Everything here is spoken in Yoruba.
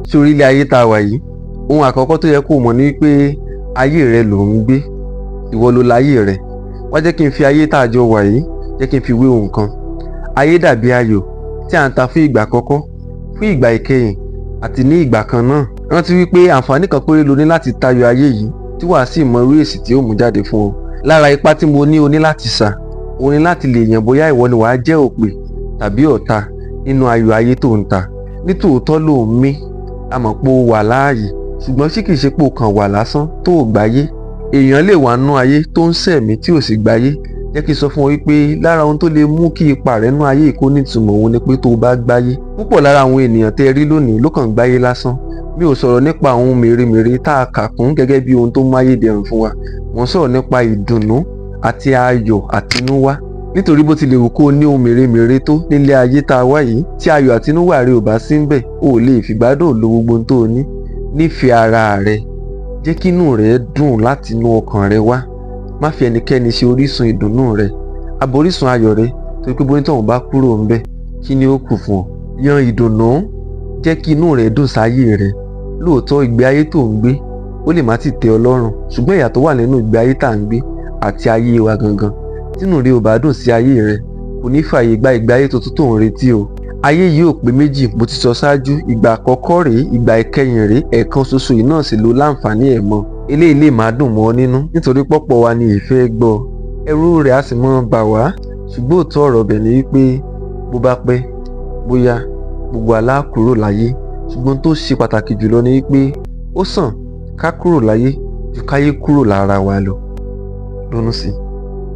Sórí ilé ayé tá a wà yìí, ohun àkọ́kọ́ tó yẹ kó o mọ̀ ni wípé ayé rẹ lò ń gbé, ìwọ ló láyé rẹ. Wá jẹ́ kí n fi ayé tá a jọ wà yìí, jẹ́ kí n fi wé ohun kan. Ayé dàbí ayò tí à ń ta fún ìgbà àkọ́kọ́, fún ìgbà ìkẹyìn àti ní ìgbà kan náà. Rántí wípé àǹfààní kan péré lo ní láti tayọ ayé yìí, tí wàá sì mọ irú èsì tí ó mú jáde fún ọ. Lára ipá tí mo ní o ní láti sà òun ni láti lè yàn bóyá ìwọ ni wàá jẹ́ òpè tàbí ọ̀tá nínú ayò ayé tó ń ta. Nítòótọ́ ló ń mí, a mọ̀ pé o wà láàyè, ṣùgbọ́n ṣé kìí ṣe pé o kàn wà lásán tó ò gbáyé? Èèyàn lè wà nínú ayé tó ń sẹ̀mí tí ò sì gbáyé. Jẹ́ kí n sọ fún ọ wípé lára ohun tó lè mú kí ipa rẹ nínú ayé yìí kó nítumọ̀, òun ni pé tó o bá gbáyé. Púpọ̀ lára àwọn ènìyàn tẹ́ ẹ rí lónìí ló kàn gbáyé lásán. Mi ò sọ̀rọ̀ nípa àwọn ohun mèremère tá a kà kún gẹ́gẹ́ bí ohun tó mú ayé dẹrùn fún wa. Mò ń sọ̀rọ̀ nípa ìdùnnú àti ayọ̀ àtinúwá, nítorí bó ti lè wù kó o ní ohun mèremère tó nílé ayé tá a wá yìí, tí ayọ̀ àtinúwá rẹ ò bá sí ńbẹ̀, o ò lè fìgbádùn lo gbogbo ohun tó o ní. Nífẹ̀ẹ́ ara rẹ, jẹ́ kí inú rẹ dùn láti inú ọkàn rẹ wá. Má fi ẹnikẹ́ni ṣe orísun ìdùnnú rẹ aborísun ayọ̀ rẹ, torí pé bónítọ̀hún bá kúrò ńbẹ̀, kí ni ó kù fún ọ? Yan ìdùnnú, jẹ́ kí inú rẹ dùn sáyé rẹ. Lóòótọ́, ìgbé ayé tó ń gbé, ó lè má ti tẹ́ ọ lọ́rùn, ṣùgbọ́n ìyàtọ̀ wà nínú ìgbé ayé tá à ń gbé àti ayé wa gangan. Tínú rẹ ò bá dùn sí ayé rẹ, kò ní fààyè gba ìgbé ayé tuntun tó ń retí o. Ayé yìí ò pé méjì. Mo ti sọ ṣáájú, ìgbà àkọ́kọ́ rèé, ìgbà ìkẹyìn rèé, ẹ̀ẹ̀kan ṣoṣo yìí náà sì ló láǹfààní ẹ̀ mọ́. Eléyìí lè má dùn mọ́ ọ nínú, nítorí pọ́pọ̀ wa ni ìfẹ́ gbọ́, ẹ̀rù rẹ̀ á sì mọ́ bà wá, ṣùgbọ́n òótọ́ ọ̀rọ̀ ọbẹ̀ ni wípé bó bá pẹ́ bóyá, gbogbo wa la kúrò láyé. Ṣùgbọ́n tó ṣe pàtàkì jùlọ ni wípé ó sàn ká kúrò láyé ju káyé kúrò lára wa lọ. Ronú sí i.